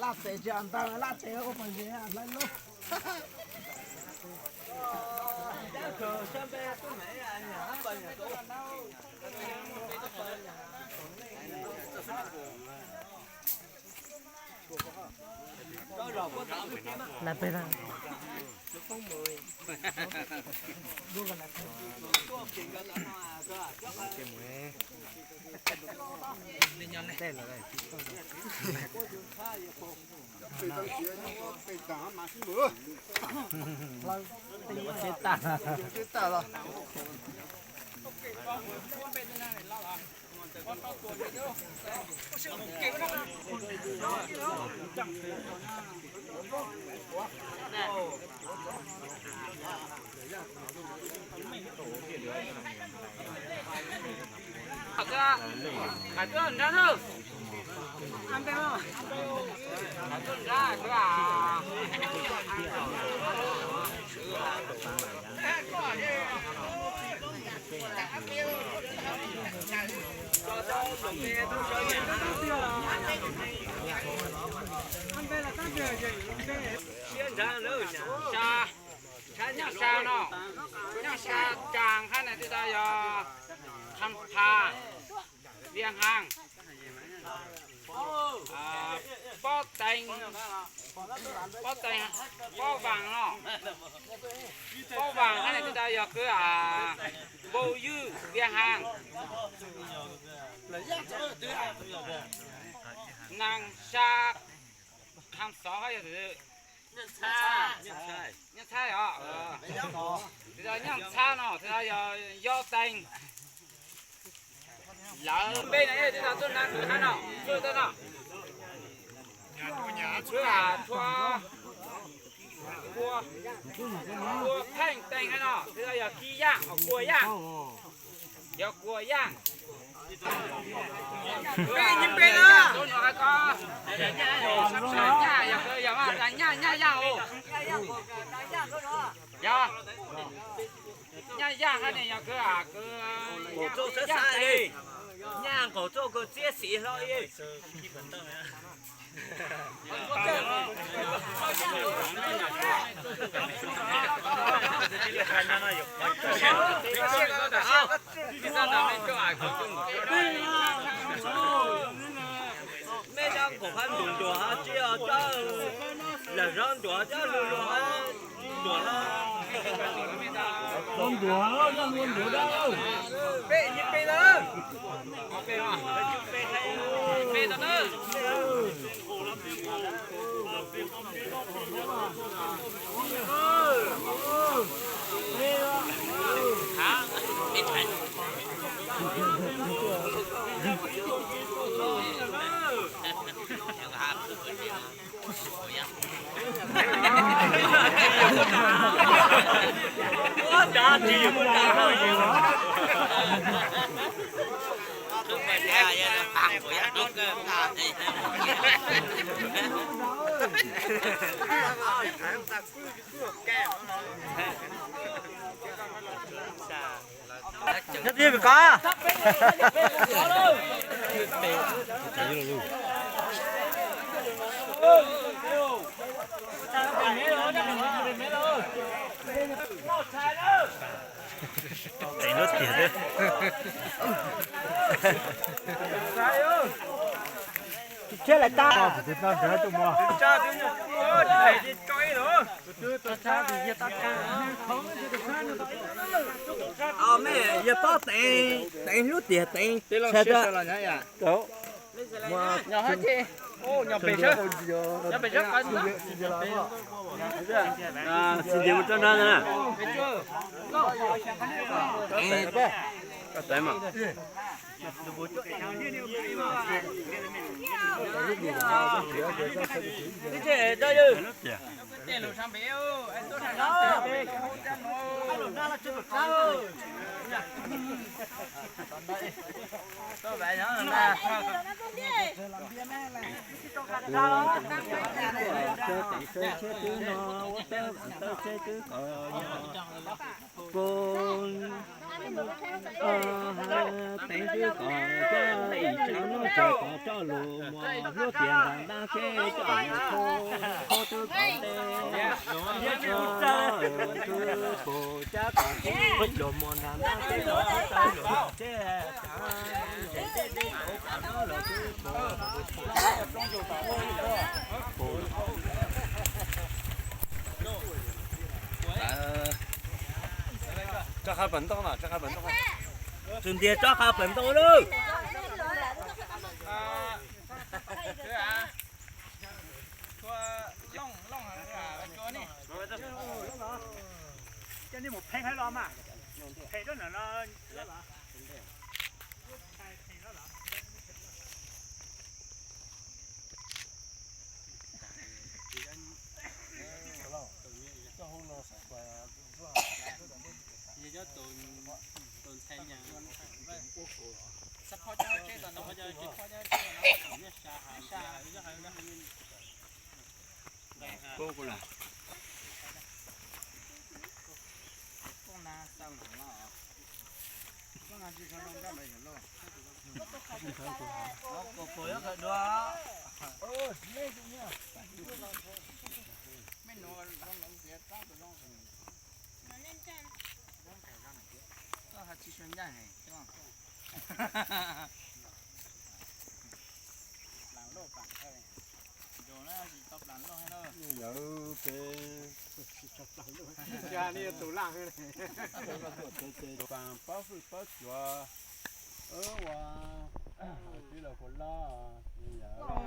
Laj tes tsis ntawd, laj tes ua pom ze hlais lub. Laj peb na. Siab nthav na, nyob sa no, nyob sa Tsaas hab na, twb tau yog Tham Phas, Vias Haas, Pob Tees, Pob Tees, Pob Vaas no, Pob Vaas hab na, twb tau yog kwv Npau Ywj, Vias Haas, Naag Sa, Tham Xov hab yog Nyob Ntxhab os, twb tau Nyob Ntxhab no, twb tau yog Yob Tees. Lawv npe no twb tau tuaj nab hab no, tuaj no. Txhua, Txhua Pheej Tees hab no, twb tau yog Kib Yaaj, Kua Yaaj. Yog Kua Yaaj. Peb nyuag peb na. Nyaj, yog Nyaj, Nyaj Yaaj os. Yog Nyaj Yaaj hab ne yog kwv, kwv Yaaj Tees. Nyaj nqaum tuaj kws txiab xim hlo. Mej cov nqaum hab ntuas ntuas hab tsi os, cov lawm zov ntuas cov lug lug hab ntuas hab. Ntuas, ntuas dab. Peb nyuag peb na. Nyob twj ywm koj. Tsis tshiab lawm tab. Mej yog pob teev, teev lub tiam teev. Xim ntiag mus rau nrag na. Teev mas. Kuv teev twb kom coj ib tsam no tsev kom coj lus muas hlub tias ntawm dab tsheb coj lus qhub, qhub twb kom tej, twb pum cab kom tib los muas nram dab tsheb los twb tau lus tsheb, tsev deb deb los twb pum. Tso qha pem ntoo na, tso qha pem ntoo. Tus ntiag tso qha pem ntoo lauj. Coj nej mus pheej hab los mas, pheej rau ntawm no. Yawm peb ces paab hwj paab cua, ua tij laug kuv loj, yawm